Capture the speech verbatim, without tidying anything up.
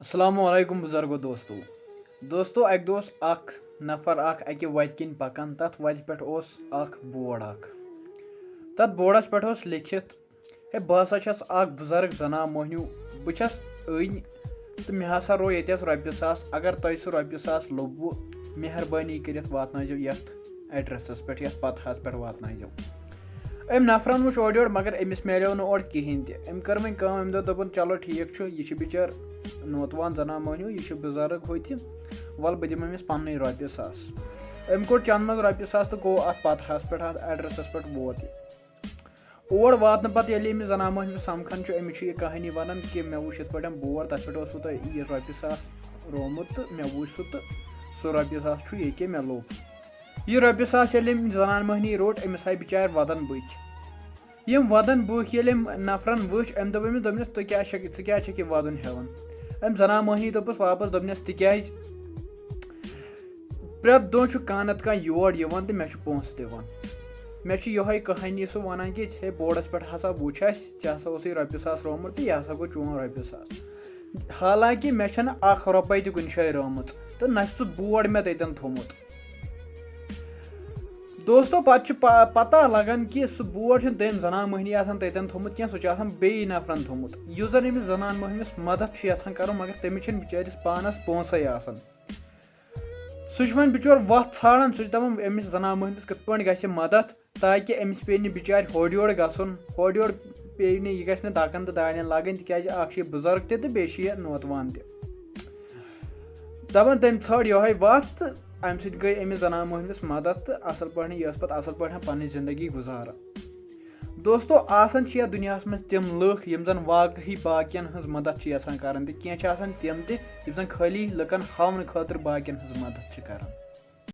السلام علیکم بزرگو دوستو۔ دوستو، اکہِ دۄہ اوس اکھ نفر اکھ اکہِ وتہِ کِنۍ پکان۔ تتھ وتہِ پٮ۪ٹھ اوس اکھ بورڈ اکھ۔ تتھ بورڈس پٮ۪ٹھ اوس لیکھِتھ، ہے، بہٕ ہسا چھَس اکھ بُزرگ زنان مۄہنیو، بہٕ چھَس أنۍ تہٕ مےٚ ہسا روو ییٚتٮ۪س رۄپیہِ ساس۔ اگر تۄہہِ سُہ رۄپیہِ ساس لوٚبوُ، مہربٲنی کٔرِتھ واتنٲیزیو یتھ ایڈریسس پٮ۪ٹھ، یتھ پتہس پٮ۪ٹھ واتنٲیزیو۔ أمۍ نفرن وٕچھ اورٕ یورٕ، مگر أمِس میلیو نہٕ اورٕ کِہینۍ تہِ۔ أمۍ کٔر وۄنۍ کٲم، أمۍ دوٚپ، دوٚپُن، چلو ٹھیٖک چھُ، یہِ چھُ بِچٲر نوتوان زنان مۄہنیو، یہِ چھُ بُزرگ ہوٚتہِ، وَلہٕ بہٕ دِمہٕ أمِس پننُے رۄپیہِ ساس۔ أمۍ کوٚڑ چنٛدٕ منٛز رۄپیہِ ساس تہٕ گوٚو اتھ پتہس پٮ۪ٹھ، اتھ ایڈریسس پٮ۪ٹھ ووت یہِ۔ اور واتنہٕ پتہٕ ییٚلہِ أمِس زنان مۄہنوِس سمکھان چھُ، أمِس چھُ یہِ کہانی ونان کہِ مےٚ وُچھ یِتھ پٲٹھۍ بورڈ، تتھ پٮ۪ٹھ اوسوُ تۄہہِ یہِ رۄپیہِ ساس رومُت تہٕ مےٚ وُچھ سُہ، تہٕ سُہ رۄپیہِ ساس چھُ ییٚکیٛاہ مےٚ لوٚب۔ یہِ رۄپیہِ ساس ییٚلہِ أمۍ زنان مۄہنی روٚٹ، أمِس آیہِ بِچارِ ودن بٕکۍ۔ یِم ودن بٕکۍ ییٚلہِ أمۍ نفرن وٕچھ، أمۍ دوٚپ أمِس، دوٚپنس، ژٕ کیٛاہ چھکھ، ژٕ کیٛاہ چھکھ یہِ ودُن ہٮ۪وان؟ أمۍ زنان مۄہنی دوٚپُس واپس، دوٚپنس، تِکیٛازِ پرٛٮ۪تھ دۄہ چھُ کانٛہہ نتہٕ کانٛہہ یور یِوان تہٕ مےٚ چھُ پونٛسہٕ دِوان۔ مےٚ چھُ یِہوٚے کہانی سُہ ونان کہِ ہے، بورڈس پٮ۪ٹھ ہسا وُچھ اَسہِ، ژےٚ ہسا اوسُے رۄپیہِ ساس رومُت تہٕ یہِ ہسا گوٚو چون رۄپیہِ ساس۔ حالانکہِ مےٚ چھَنہٕ اکھ رۄپے تہِ کُنہِ جایہِ رٲومٕژ تہٕ نہ چھُ سُہ بورڈ مےٚ تَتٮ۪ن تھوٚمُت۔ دوستو، پتہٕ چھُ پ-، پتہ لگان کہِ سُہ بورڈ چھُنہٕ تٔمۍ زنان مۄہنی آسان تَتٮ۪ن تھوٚمُت کینٛہہ، سُہ چھُ آسان بیٚیہِ نفرن تھوٚمُت۔ یُس زن أمِس زنان مۄہنوِس مدد چھُ یژھان کرُن، مگر تٔمِس چھِنہٕ بِچٲرِس پانس پونٛسَے آسان۔ سُہ چھُ وۄنۍ بِچور وَتھ ژھانڈان، سُہ چھُ دَپان، أمِس زنان مۄہنوِس کِتھ پٲٹھۍ گژھِ مدد، تاکہِ أمِس پیٚیہِ نہٕ بِچارِ ہورٕ یورٕ گژھُن، ہورٕ یورٕ پیٚیہِ نہٕ، یہِ گژھِ نہٕ دَکَن تہٕ دانٮ۪ن لَگٕنۍ، تِکیٛازِ اَکھ چھِ یہِ بُزرگ تہِ تہٕ بیٚیہِ چھِ یہِ نوتوان تہِ۔ دَپان، تٔمۍ ژھٲنٛڈ یِہوٚے وَتھ تہٕ اَمہِ سۭتۍ گٔے أمِس زنان مۄہنوِس مدد تہٕ اَصٕل پٲٹھۍ، یہِ ٲس پَتہٕ اَصٕل پٲٹھۍ پَنٕنۍ زِندگی گُزاران۔ دوستو، آسان چھِ یَتھ دُنیاہَس منٛز تِم لُکھ، یِم زَن واقعی باقیَن ہٕنٛز مدد چھِ یَژھان کَرٕنۍ، تہٕ کینٛہہ چھِ آسان تِم تہِ، یِم زَن خٲلی لُکَن ہاونہٕ خٲطرٕ باقیَن ہٕنٛز مدد چھِ کَران۔